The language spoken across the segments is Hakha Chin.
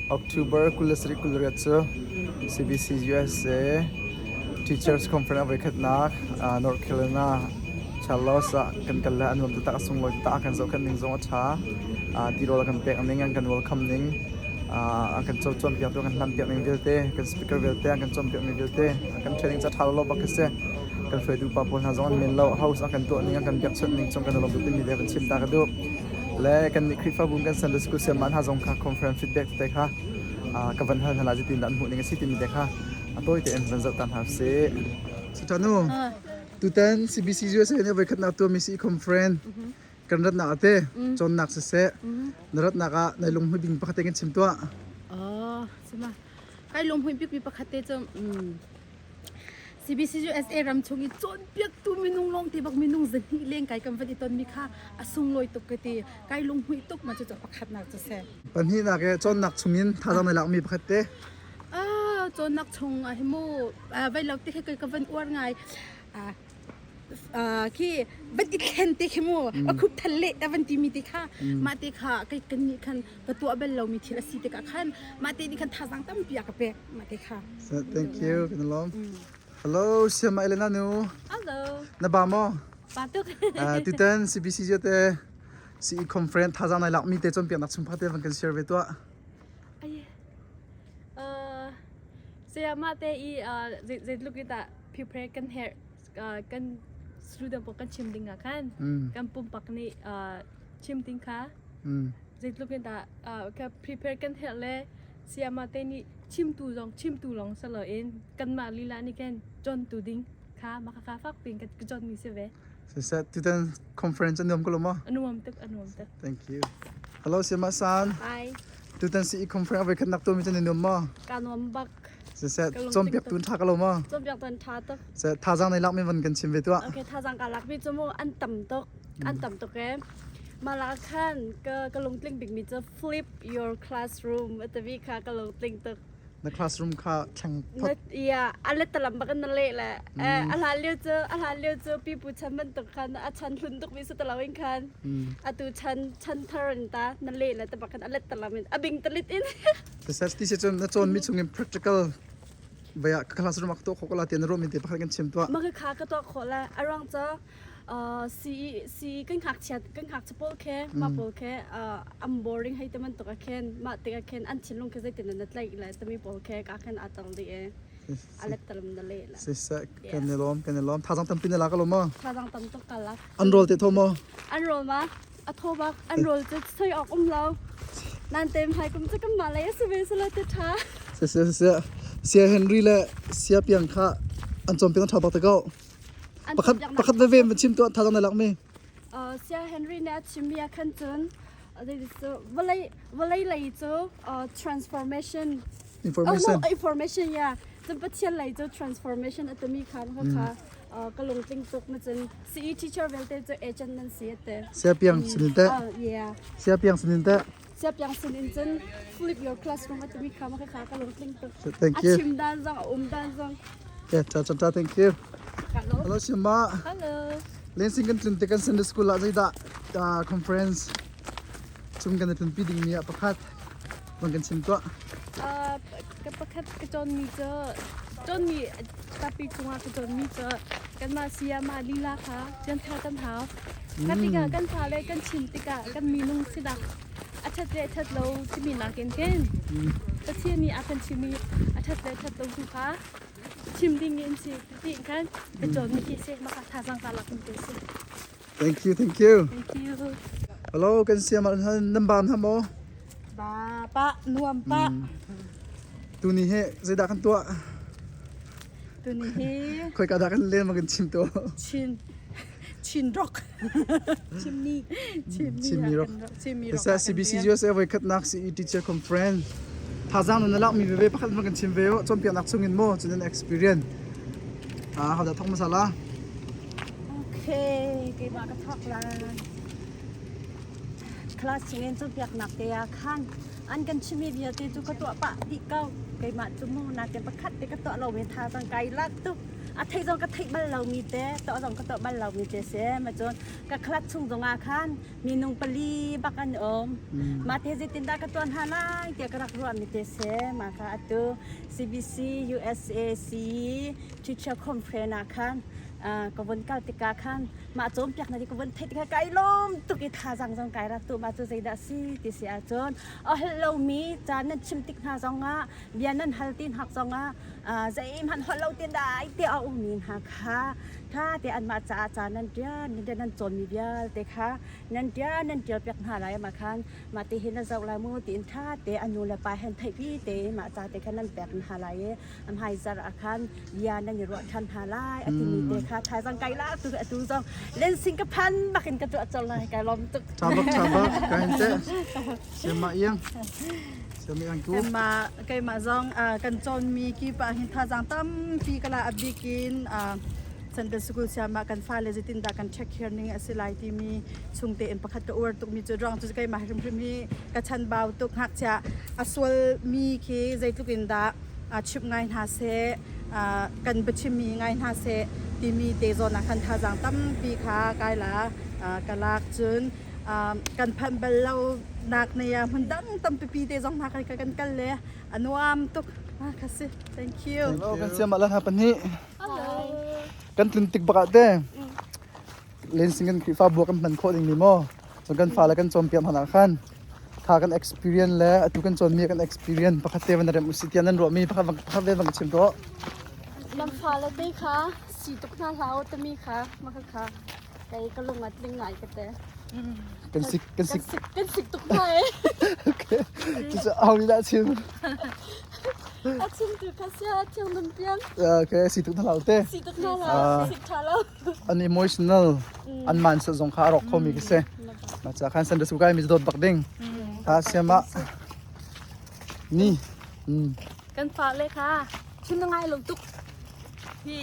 October 27 28 cu CBC USA Teachers Conference a voikhatnak North Carolina Charlotte ah kan kal le a nuam taktak, a sunglawi taktak, a kan zohkhenh ning zong a ṭha. Tirawl a kan pek ning, an kan welcome ning, a kan cawnpiaktu, a kan hlampiak ning vialte, kan speaker vialte, an kan cawnpiak mi vialte, a kan training ca ṭha lo bak khi si. Kan hruaitu pa pawl hna zong an men lo, host a kan tuah ning, a kan biakchawnh ning cung kan i lawm tuk timi te van chim ta ka duh. Le kannih Khrihfabu kan Sunday School sayamah hna zong kha conference feedback te kha ka van hal hna lai zeitin dah an hmuh ning a si timi te kha a tawi tein van zoh ta hna usih. Sutanu, tutan CBC USA nih voikhatnak tuahmi si conference kan ratnak ate cawnnak siseh na ratnak ah nai lunghmui bik pakhat te kan chim tuah. Oh, sima. Kai lunghmui bik mi pakhat te cu CBC USA ram chung i cawnpiaktu minung lawng te bak minung zahnih leng kai kan van i tonmi kha a sunglawi tuk ka ti. Kai lunghmuih tuk ma cu pakhatnak cu si. Pahnihnak e cawnnak chungin thazaang nai lakmi pakhat te. Ah, cawnnak chung ah hi mu vai lo te khi ka van uar ngai. Khi van i thlen te khi mu a khup thal le ta van timi te kha mah te kha kai kan nih khan ka tuah bal lomi thil a si tikah khan mah te nih khan thazaang tampi a ka pek mah te kha. Thank you kan lawm. Hello Siama Elena nu. Hello. Na ba maw? Ba tuk. Tutan CBC ju te CE conference thazaang nai lakmi te cawnpiaknak chung te van kan share ve tuah. Ai. Uh, sayama te i zeitluk in dah prepare kan herh kan student pawl kan chim ding ah khan kan pumpak nih chim ding kha zeitluk in dah ka prepare kan herh le sayama te nih chimtu zong chimtu lawng si loin kanmah lila nih khan cawntu ding kha maka kha fak piin ka cawn mi si ve. Siseh tutan conference an nuam ko lo maw? A nuam tuk, a nuam tuk. Thank you. Hello Sayama San. Hi. Tutan CE conference a voikhat nak tuahmi cu na nuam maw? Ka nuam bak. Siseh cawnpiak tu ṭha ka lo maw? Cawnpiak tu an ṭha tuk. Seh thazaang nei lakmi van kan chim ve tuah. Okay, thazaang ka lakmi cu mu an tam tuk. An tam tuk ee. Mah lak khan ka ka lungtling bikmi cu flip your classroom ati kha ka lungtling tuk. Na classroom kha thleng phot. Yeah, a let talam bak in na leh le. A hlan lio cu a hlan lio cu pipu chan bantuk khan a chan hlun tuk mi si talo in khan. Atu chan chan thar in ta na leh le te bak khan a let talam in a bing talit in. Ti si cun na cawn mi chung in practical vaya classroom ah ka tuah khawh ko la ti na ruah mi te pakhat kan chim tuah. Maka kha ka tuah khawh la a ruang cu CE CE kan ngakchia kan ngakchia pawl khe mah pawl khe an boring hei ti bantuk ah khin mah tikah khin an thinlung khi zeitin na tlaih le timi pawl khi ka khin aa tel dih i a lettalum na leh le. Siseh kan i lawm kan i lawm thazaang tampi na lak lo maw? Thazaang tam tuk ka lak. An rawl te tho maw? An rawl ma a tho bak an rawl cu soi awk um lo. Nan tem hai kum cu kan mah lei a si ve sala te tha. Siseh siseh Sia Henry le Sia Piang kha an cawmpiak an tha bak te ko. Pakhat pakhat veve van chim tuah thazaang na lak mi. Sia Henry nih a chimmi ah khan cun vawlei vawlei lei cu transformation information oh, no, information yeah cun Pathian lei cu transformation a timi khan kha kha ka lungtling tuk na cun CE teacher vialte cu agent nan si ate Sia piang sinin te yeah Sia piang sinin te Sia piang sinin cun flip your classroom a timi kha ma kha ka lungtling tuk thank you a chim dan zong a um dan zong Okay, cha cha cha thank you. Hello Shima. Hello. Lensing kan tlun te kan Sunday school ah zeidah conference chung kan i tlunpi dingmi ah pakhat van kan chim tuah. Ka pakhat ka cawnmi cu cawnmi tapi cungah ka cawnmi cu kanmah sayama lila kha pianthar kan hau. Kha tikah kan fale kan chim tikah kan minung sinak a ṭhat le ṭhat lo timi nakin khin Pathian nih a kan chimmi a ṭhat le ṭhat lo tu kha chim ding in si ti khan ka cawnmi khi si maka thazaang ka lak mi te si. Thank you, thank you. Thank you. Hello, kan siam ah nan baan ha maw? Ba pa nuam pa. Tuni he zeidah kan tuah? Tuni hi Khoi ka dah kan len ma kan chim to. Chin Chin rock. Chimney. Chimney rock. Chimney rock. Sa CBC USA voi khatnak CE teacher conference. Thazaang na lak mi veve pakhat ma kan chim ve o cawnpiaknak chung in mo cun experience. Ah hoda thok masala. Okay, keimah ka thawk lai. Class chungin cawnpiaknak te ah khan an kan chimmi vialte cu ka tuah pah dih ko. Keimah cu mu nakin pakhat te ka tuah lo mi thazaang kai lak tuk. A theih zong ka theih bal lomi te, tuah zong ka tuah bal lomi te si. Ma cun ka class chung zong ah khan minung pali bak an um. Mah te zeitindah ka tuah hna lai tiah ka rak ruahmi te si. Mah kha atu CBC USAC teacher conference ah khan ka vun kal tikah khan mah cawnpiaknak hi ka vun theih tikah kai lawm tuk i thazaang zong kai rak tu mah cu zeidah si ti si ahcun a holh lomi ca nan chim tik hna zongah bia nan hal ti hnak zongah zeihmanh holh lo tin dai te a ummi hna kha tha te anmah caah ca nan ṭian nan cawnmi vialte kha nan ṭian nan ṭial piak hna lai mah khan mah ti hin na zoh lai mu tiin ṭha te a nu le pa hen theihpi te mah ca te khan nan pek hna lai i a hmaizarh ah khan bia nan i ruah ṭhan hna lai a timi te kha thaizang kai lak tu atu zong lensing ka phan bakin ka tuah colh lai kai lawm tuk. Ṭha bak ṭha bak ka hin teh siamah iang siamah iang ku. Keimah keimah zong kan cawnmi kip ah hin thazaang tampi ka la a bik in Sunday School siamah kan fale zeitindah kan check here ning a si lai timi chung tein pakhat ka uar tukmi cu ruang cu keimah hrimhrim hi ka chanbau tuk ngakchia a sualmi khi zeitluk in dah chimh ngai hna seh kan biachimmi ngai hna seh timi te zawn ah khan thazaang tampi kha kai la ka lak cun kan phanh bal lo nak ne ah hmun dang tampipi te zong hna kan kan kal le a nuam tuk kha si thank you Hello kan siam ah lan ha pahnih kan tlun tik bak ah te lensing kan Khrihfabu kan hman khawh ding mi maw cun kan fale kan cawnpiak hna ah khan tha kan experience le atu kan cawnmi kan experience pakhat te van rem usih tiah nan ruahmi pakhat pakhat ve van chim tuah. Nan fale te kha si tuk hna hlah u timi kha maka kha kei ka lung a tling ngai ka te. Kan sik kan sik kan sik tuk hna e. Okay. Cucu aho nih dah chim? A chim tu kha sia thiang dum piang. Okay, si tuk hna hlah u te. Si tuk hna hlah, sik tha lo. An emotional an mindset zong kha a rawk khomi ka si. Mah ca khan san su kai mi dawt bak ding. Tha siama ni. Kan fale kha chim na ngai lo tuk. Hi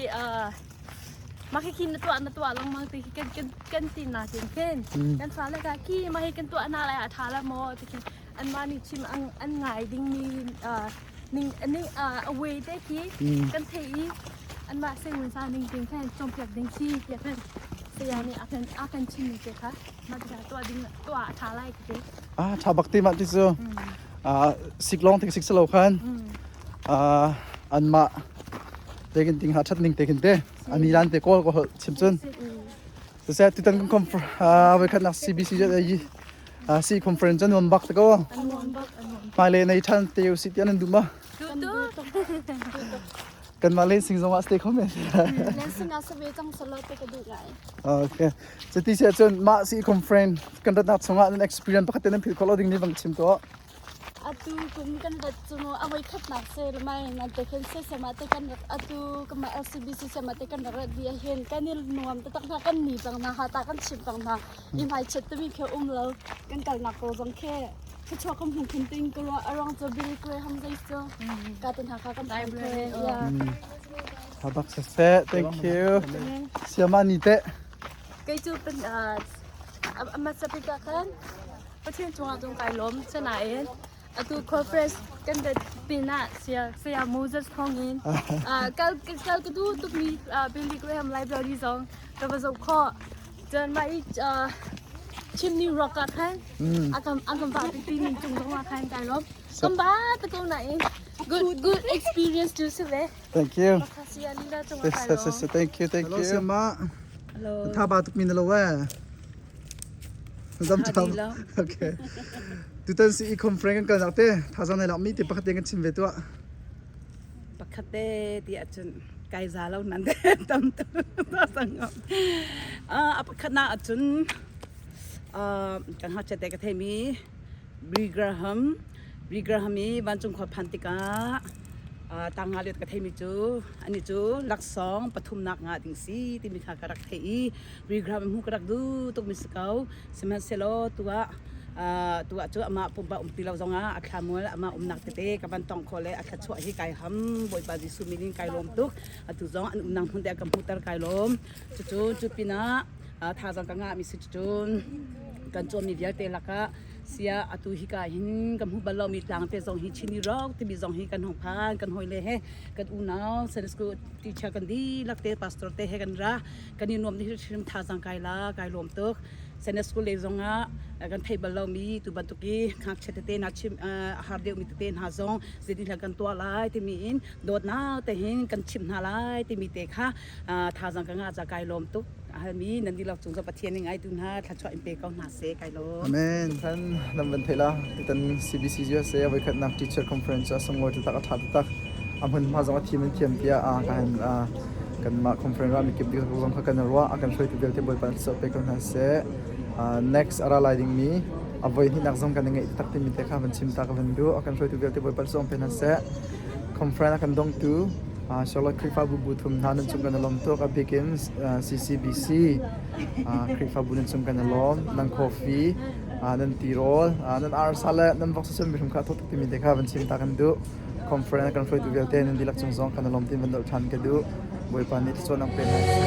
mah khi khi na tuah na tuah lengmang ti khi kan kan kan ti na tin khin. Kan fale kha khi mah hi kan tuah na lai a tha la maw ti khi anmah nih chim an an ngai ding mi ning ning a way te khi kan thei i anmah sengun sa ning ting khan cawnpiak ding khi tiah khan saya nih a kan a kan chim mi te kha mah ti tuah ding tuah a tha lai ka ti Ah tha bak ti mah ti cu ah sik long tik sik selo khan ah anmah te kin ting ha that ning te kin te ani lan te kawl ko chim cun Siseh tutan kan conference voikhat nak CBC si conference cu nuam bak te ko. Hmailei nei ṭhan te usih tiah nan duh ma? Kanmah Lensing zong ah stay kho men. Lensing ah sabe cang salo te ka duh lai. Okay. Cuti si ahcun mah si conference kan ratnak chungah nan experience pakhat te nan philh khawh lo ding ni bang chim tuah. Atu kum kan rat cu a voi khatnak se mai nan te khin se sama te kan rat atu kama LCBC sama te kan rak rat di hin kan i nuam taktak hna kan ni cang hna ha ta kan chim cang hna i hmai chet timi khe um lo kan kalnak ko zong khe thluachuah kan hmu khun ting ka ruah arang cu Billy Graham zei cu ka tin ha kha kan library yeah Habak saseh thank you siama ni te kei cu pen ama sapika khan Pathian cungah cun kai lawm. Sinain atu conference kan rat pinah saya saya Moses thawngin kal kal ka duh tukmi Billy Graham Library zong ka va zoh khawh. Cun mah i chimni rock ah khan a kan a kan vah pipi ning cung zong ah khan kai lawm. Kan ba te ko nain good good experience tu si ve. Thank you. Saya lila cungah kai lawm. Thank you, thank you. Hello, Hello. Tha ba tuk mi na lo eh. Zam ṭham. Okay. Tutan CE conference kan kalnak te thazaang nei lakmi te pakhat te kan chim ve tuah. Pakhat te ti ahcun kai za lo nan te tam tu sang a pakhat na ahcun kan hngakchia te ka theimi Billy Graham Billy Graham i vancung khua phan tikah tang nga liat ka theimi cu ani cu laksawng pathumnak nga ding si timi kha ka rak thei i Rigram hmu ka rak duh tukmi si ko. Sihmanhsehlaw tuah tuah cu amah pumpak um ti lo zongah a thlamual amah umnak tete ka van tong kho le a thluachuah hi kai ham Bawipa Jesuh min in kai lawm tuk. Atu zong an umnak hmun te a ka hmuhter kai lawm. Cucu cu pinah thazaang ka ngahmi si cucun. Kan cawnmi vialte lakah sia atu hika hin kan hmuh bal lomi tlang te zong hi Chini Rock timi zong hi kan hong phan kan hawile he kan unau Sunday school teacher kan dihlak te pastor te he kan ra kan i nuam hrim thazaang kai la kai lawm tuk. Sunday school lei zongah kan theih bal lomi tu bantuk i ngakchia tete hna chim a har deuhmi tete hna zong zeitin kan tuah lai timi in dawtnak te hin kan chimh hna lai timi te kha thazaang ka ngah ca kai lawm tuk halmi nan dihlak cung Pathian nih ngaitu hna thluachuah in pe ko hna seh kai lawm. Amen. Kan nan van theih la tutan CBC USA a voikhatnak teacher conference a sunglawi taktak a tha taktak a hmunhma zong a thim an thiam tiah ka han kanmah conference ah mikip ding zong kha kan ruah a kan hruaitu vialte Bawipa nih pe ko hna seh. Next a ra lai dingmi a voi hnihnak zong kan i ngeih taktak timi te kha van chim ta ka van duh. A kan hruaitu vialte Bawipa nih pe hna seh. Conference a kan dongtu Charlotte Khrihfabu bu thum hna nan cung kan i lawm tuk. A bik in CCBC Khrihfabu nan cung kan i lawm. Nan coffee, nan tirawl, nan arsa le nan voksa suan mi hrim kha a thawt tuk timi te kha van chim ta kan duh. Conference a kan hruaitu vialte nan dihlak cung zong kan i lawm tin van dolh ṭhan ka duh. Bawipa nih thluachuah pe hna seh.